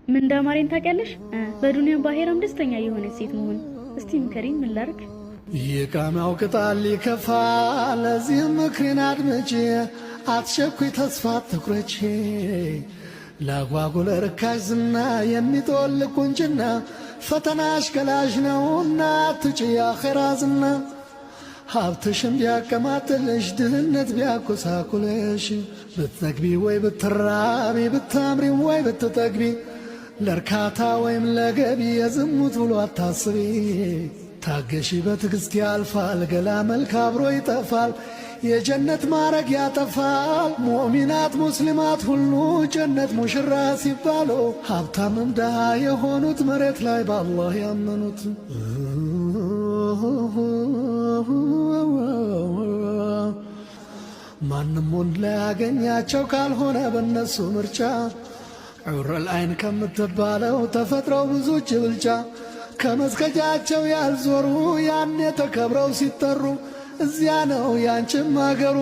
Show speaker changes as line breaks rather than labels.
ምን እንዳማረኝ ታውቂያለሽ? በዱንያም በአኼራም ደስተኛ የሆነች ሴት መሆን። እስቲ ምከሪኝ፣ ምን ላርግ?
የቃማው ቅጣል ይከፋ። ለዚህም ምክሬን አድምጪ፣ አትቸኩይ፣ ተስፋ አትቁረጪ። ለአጓጉል ርካሽ ዝና የሚጦል ቁንጅና ፈተናሽ ገላሽ ነውና አትጪ የአኼራ ዝና። ሀብትሽም ቢያቀማጥልሽ ድህነት ቢያኮሳኩልሽ ብትጠግቢ ወይ ብትራቢ ብታምሪ ወይ ብትጠግቢ ለእርካታ ወይም ለገቢ የዝሙት ብሎ አታስቢ። ታገሺ በትዕግስት ያልፋል፣ ገላ መልክ አብሮ ይጠፋል፣ የጀነት ማረግ ያጠፋል። ሙእሚናት ሙስሊማት ሁሉ ጀነት ሙሽራ ሲባሉ ሀብታምም ድሃ የሆኑት መሬት ላይ በአላህ ያመኑት። ማንም ወንድ ላያገኛቸው ካልሆነ በእነሱ ምርጫ ዑረል አይን ከምትባለው ተፈጥረው ብዙ ብልጫ ከመስገጃቸው ያልዞሩ ያኔ ተከብረው ሲጠሩ እዚያ ነው ያንቺም አገሩ።